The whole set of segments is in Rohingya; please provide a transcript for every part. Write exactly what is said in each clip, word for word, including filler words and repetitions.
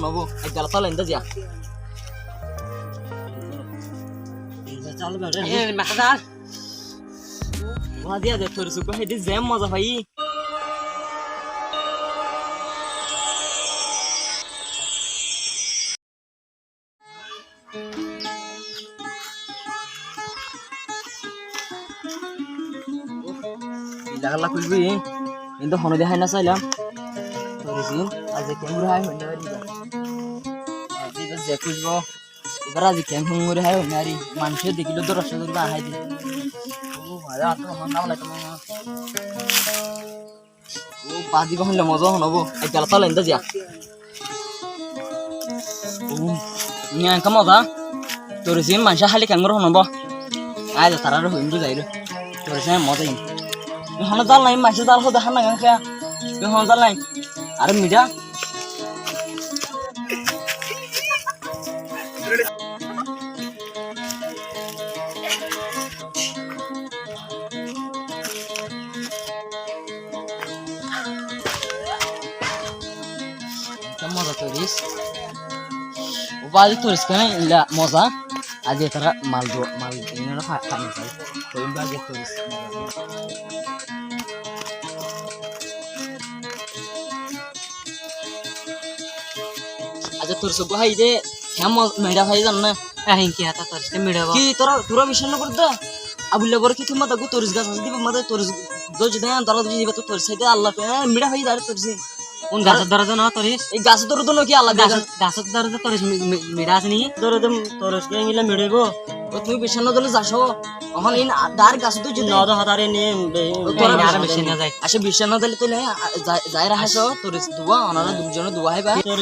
Nobo, ek gala sal endá ziya. Sal bere. E, masa sal. Wá diya de, tor suk hái de, ze moza fai. Illa halla kúlbi, inde hono de hái no sailam. Tor sin, aijja kemur hái hono de hái. Aijja ibar ze kúlbo, ibar aijja kemur hái hono de hái. Manúce dekíle dóro sódor ba hái de. Ó, aijja ar to hono nam lai to. Ó, bazi ba hoile moza hono bo. Ek gala sal endá ziya. Ó, iyan ekka moza. Tor sin manúce háli kengóri hono bo. Aijja tarare hoiyum de zaire. Tor sin moza in. Hono zal nai, manúce zal hoó de hán nai kengóri. Hono zal nai. Are midha. Ekka moza toris. Ó bazi toris kene illa moza. Aijja tara mal do, mal inora fa-, fani sai. Toris bazi toris. Aijja tor suk hái de, kemon midha fai zano na? Ahin ki hata tor suk midha ba? Ki tora, tora biccác no gorer de? Abulla boro ki tumma dagu toris gas asé diba, made toris dóijje de, dóra dóijje diba, to toris sai de Allah, e, midha fai de toris. Kun gasor dóra de no toris? E gasor dóra de no ki Allah de? Gasor, gasor dóra de toris mi-, mi-, midha asé ni? Dóra de toris ki engilla midha óibo? Ó, tui biccác no goille za só. Ehón in a-, dar gas tu jodi no do hatare ni, be-, ó, tora biccác no zai. Acca, biccác no zai le tui le, a, za-, zai raha só, tor duwa, onora dui zone duwa háiba. Tor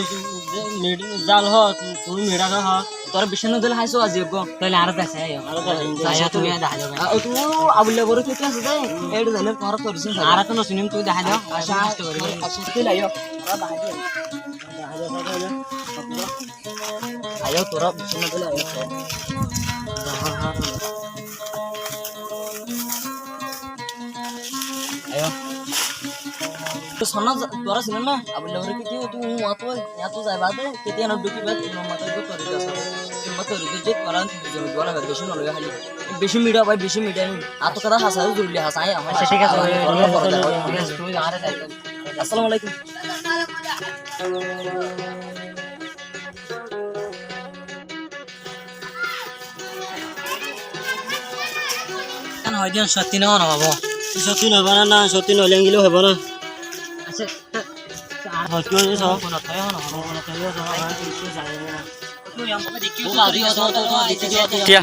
zal ho, tui midha ho. Tora biccác no zai le hái só azi ego. Tóile ara zai sai, ara zai sai. Acca, tui dahá diyo. A, ó, tui Abulla boro ki asé de? Ere zai le tora tor sin. Ara to no sinim, tui dahá diyo. Acca, acca, tui laiyo. Ara dahá diyo. Ayo, tora biccác no goille ayo. Ayo. To sonna za-, tora sino na? Abulla boro ki tu, tu, tu, tu zaiba de, ki tu ena duki ba, tu mata ko tori da sa. Tu mata tori de, tora tu zaiba, tora biccác no goille hali. Biccác midha bái, biccác midha ni. Ar to hotá hasa, zuruli hasa, ayo. Acca, thík asé. Assalamu alaikum. Keén hoó de, sótti no hono hobo. Sótti no hobo na, na, sótti no hoile engilla hobo na. Acca, ar hoó de, hono hono hobo, hono hono hobo. Kiya?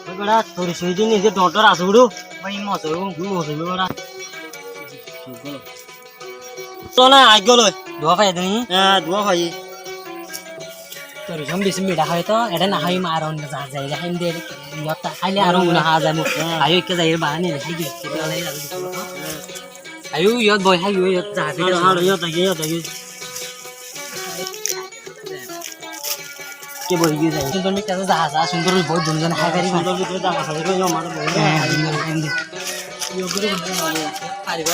Ó bera, tor sói din de dor dor asé udu. Bái, moza udu. Moza udu bera. Tó na, aiggo loi. Duwa fai de ni? Há, duwa fai. Tor sói beci midha hoi to, ede no hoi, ma ar onno za-, zaga hái de, iyot hái le ar onno há zaibo. Há. Ayo, ekka zaga bahani, hái de, ekka zaga bahani. Ayo, iyot boi hái, iyot za, haro, haro, iyot zai, iyot zai. Ke boi giyé zai. Sundor bhidire zaga asé, sundor boi, dui zone hái faribo. Sundor bhidire zaga asé, iyot amar boi. Há, sundor bhidire. Iyot gori boi, paribo.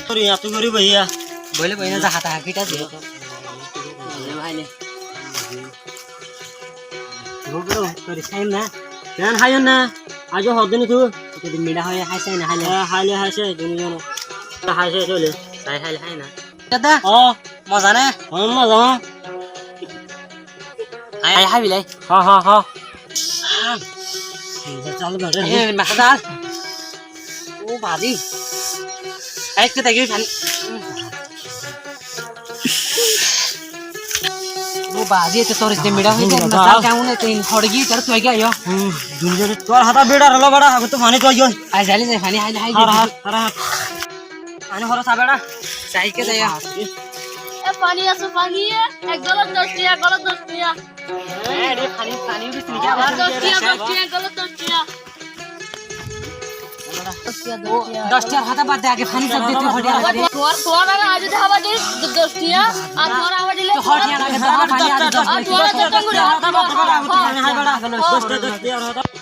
Tori, iyat gori boi ya. Boile boi na, zaga ta fita diyo. Bro, tori saim na. Keén háiyo na? Aijja hoó de ni tui. Tui midha hoi háiso na háile? Há, háile háiso, dui zone. Háiso, chole. Sai háile hái na. Dada. Ó. Moza ne? Ó, moza. Hái, hái, hái bilai. Há, há, há. Chal, chal, chal. E, masa chal. Ó bazi. Ekka degi fani. Ó bazi, ete tor iste midha hoi de, na, sal kemon ete in hor gi tar tui ga yo. Tor hotá bera rolo bera, ago to fani tui yo. Ai, jali jai fani, ai, ai, har, har, har, har. Fani horo sa bera. Sai ke jai. E fani asé, fani, e, ek golos dos tiya, ek golos dos tiya. Añára fani, fani uçí tui ki abar? Dos tiya, dos tiya, golo dos tiya. Ó, dos tiyar hotá bad de, age fani zab de, tui hoçé abar. Tuáñr, tuáñr añáre aijja de haba de, dos tiya, ar tuáñr abar dile. Tui hoçé abar, abar fani añáre dos tiya. Ar tuáñr abar dos tiya. Dos tiya, dos tiya.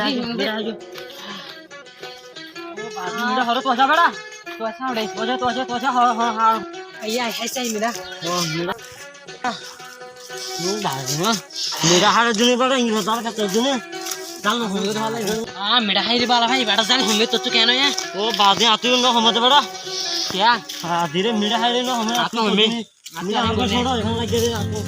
bazi, bazi, bazi. Ó, bazi, mira, horo, tuáñsa, bera. Tuáñsa, bera. Tuáñsa, tuáñsa, tuáñsa, horo, horo, horo. Ai, ai, ai, sai, mira. Ó, mira. Ó, bazi, mira. Mira, horo, dune, bera, ingra, dara, kata, dune. Dal, no, horo, horo. Á, mira, hai, re, bala, bhai, bera, dal, horo, to, to, keno, ya? Ó, bazi, atú, no, horo, bera. Kya? Á, dire, mira, hai, re, no, horo, atú, horo. Mira, añgul sóro, ehón laiggé de, añgul.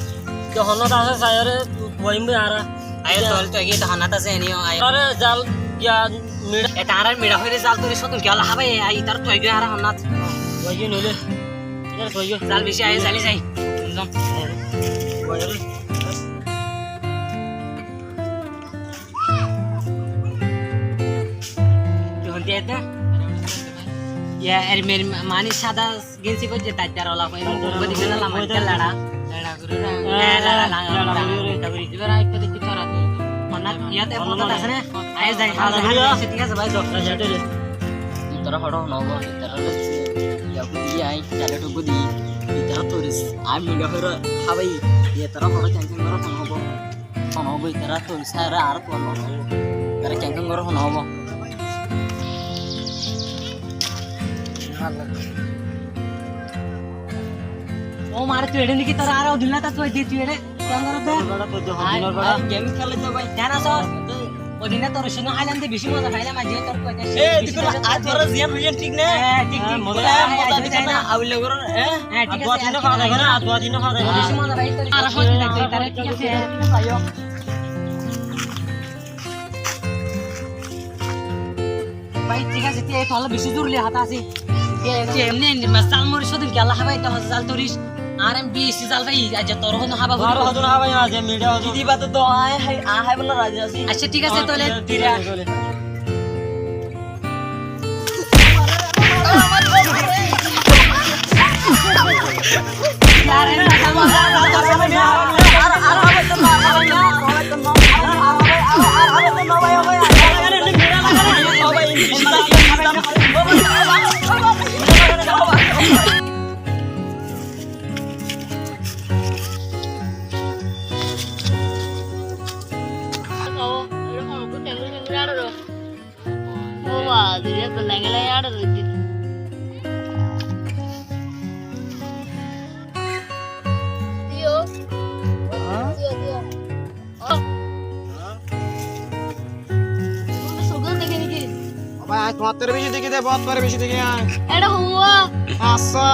Te honnát asé, sai, aré, tuaiyum de, ara. Ayo, tol, tol, ki, te honnát asé, eni, ayo. Aré, zal, ya, mira. E, tara mira hoile zal, tui sótun ki ala hábai, ai, tar tuaiyum, ara, honnát. Tuaiyum, noile. Itar tuaiyum. Zal beci, ayo, zali, zai. Zom. Tuaiyum. Ki honde eta? Ya, er mer mani sada gensi ko je daidar ola ko, emo ko bodi kena lama ke lada. Lada guru ra. Eh, lada, lada, lada, lada guru. Ibar ai ko dekhi tora tu. Mana ya te foto asé na? Ai zai, ai zai, ai zai, thík asé bhai, to. Tara hodo no go, tara ya ko di ai, tara to go di. Tara to ris. Ami lo horo, ha bhai. Ye tara hodo, tension goro no go. Hono óibo, itará tói sára ar hono óibo. Itará keéngori hono óibo. Ó mare, tui eçé niki? Tor ar odin lata tui de, tui eçé keéngori de? Ar, ar game kéle de bái. Kén asó? Odin tor sónge háilam de, beci moza failam aijja tor. E, tui ar bar ziyan hoiyan thík na? Há, thík, thík. Moza, moza thík na? Abulla goro, e? Há, thík asé, ar thík asé. Ar thík asé. Beci moza failam. Ar hoiyan thík asé, thík asé. Bái, thík asé, tui tolla beci zuruli hotá asé. Tui, tui emni, emni mas zal moris hodún ki Allah hábai, tolla zal toris. Ar em beci zal bái, aijja tor hodún hába. Tor hodún hába, aijja mira hodún. Kidi bát to, añí hái, añí háibolla razi así. Accá, thík asé, toile dira. Ó, ba, dile to lenge lenge ar roiye. Diyo. Há? Diyo, diyo. Ó. Ó, ba, tuáñttú beci dekí de, bóut beci dekí de. Ere houwa. Asó.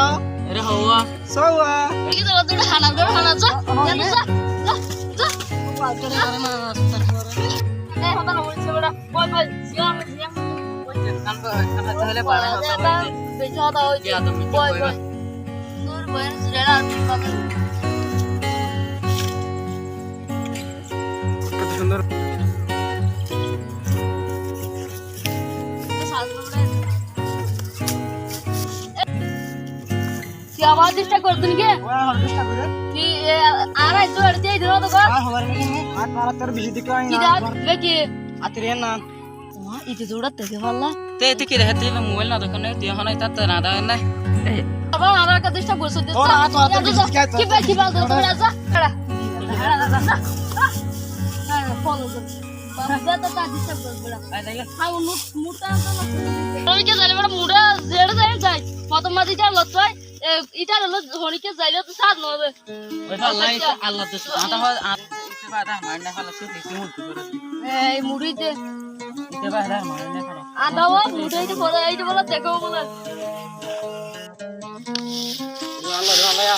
Ere houwa. Sówa. Ki de, hana, hana, za, za, za, za. Ó, ba, ere hana, hana, hana. E, hotá no bolse, bera. Boi, boi, ziyan, ziyan. Boi, boi. Boi, boi. Dur, boi, ziyan, ar boi, boi. কত সুন্দর। Ki abar disturb gorer niki? Ki, e, ar aijjó eçé diyé dino to gor. Ar hobar niki? Ar para tor biji dikka. Ki da, be ki? Atir na. Wa, ite zura te de walla. Te, te ki de, te mobile na dekho ne, te hona ita te na da ne. Abar, abar ka disturb gorer de. Ora, to, to, ki, ki, ki, ki bal do, to aza. Follow gorer. Babu, za, za, za, disturb gorer. Ai, dai. Há, unu, muta, za, za. Ami ki zani, mane, muta, zere zani zai. Foto mazi zai, lot zai. E, ita lo, honikke zaile to sar no óibo. Oi, Allah, ita Allah to, ata ho, a, ita ba da, mar na, hala, shu, ita mur, ita mur. Ei, muri de. Ita ba da, mar na, hala. Ata ho, muri de, bolo, ei, bolo, dekho, bolo. Allah, Allah, ya.